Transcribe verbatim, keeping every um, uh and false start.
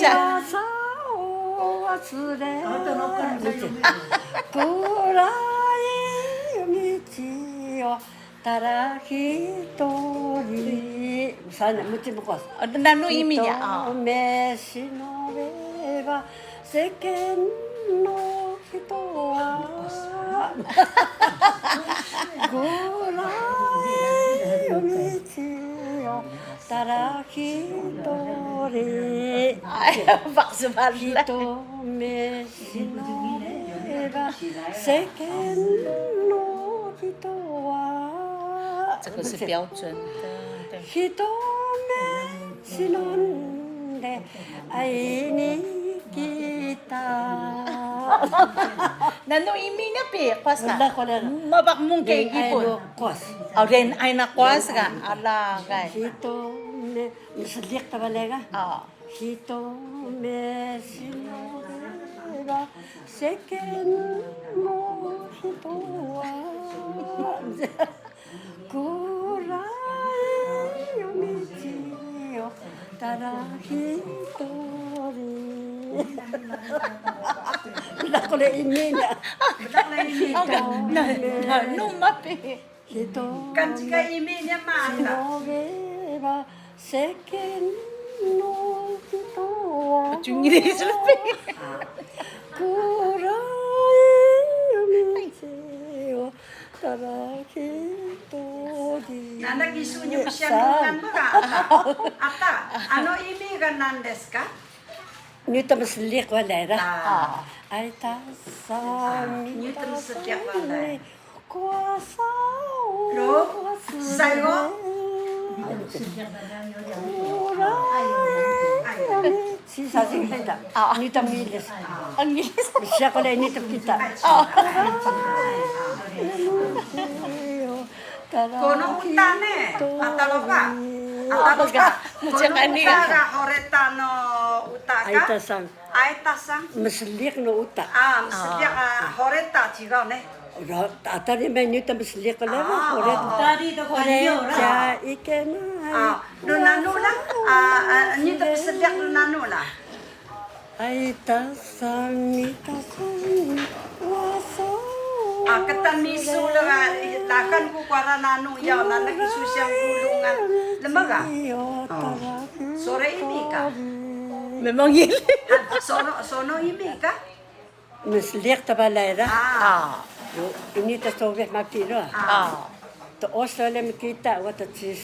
Sa o wa su de. Kuray yumici o tara hitori. Misalnya, muci mkos. Nanu imi niya? Hito me sino beba seken no hito wa. Kuray yumici o tara hitori. Ay, baksu bala. Hito me sino beba seken no hito wa. 这个是标准的，对。Hito me sinon de aini kita. Nanu imi niya pi, kwas ka? Wala ko la. Mabak mung ke ipun. Kwas. Aw, ren ay na kwas ka. Ala, kay. Hito me, msliq ta bale ka? Ah. Hito me sino beba seken no hito wa. Kuray yumici o tara hitori. Bla ko le ini na. Bla ko le ini. Hito me. Nanu mapi. Hito. Kan cika imi niya ma. Sino beba seken no hito wa. Cungil selepi. Kuray yumici o tara hitori. Nana kisu nyu siyang nungan ba ka? Ata, ano imi ga nan desu ka? Nyu ta msliq wala ra. Ah. Ay ta sa, nyu ta msliq wala. Kwasa o. Lo, sayo. Kuray. Si sa si kita. Ah. Nyu ta milis. Ang milis. Siya ko la ini to kita. Ah. Kono uta ne, ata lo ka. Ata lo ka. Kono uta ga horeta no uta ka. Ay ta sang. Ay ta sang. Msliq no uta. Ah, msliq, ah, horeta cigaw ne. Ata ni me nyu ta msliq la, horeta. Horeta ca ikena. Ah, no nanu la. Ah, nyu ta msliq no nanu la. Ay ta sami ta sami wasa. Ah, ketan misu lga, lakan ku kwara nanu yaw, nana kisu siyang bulungan. Lemaga? Sore imi ka? Memang ini. Sono, sono imi ka? Msliq ta balay ra. Ah. Ini ta sobeh maki ra. Ah. Toos wala mkita, wata ci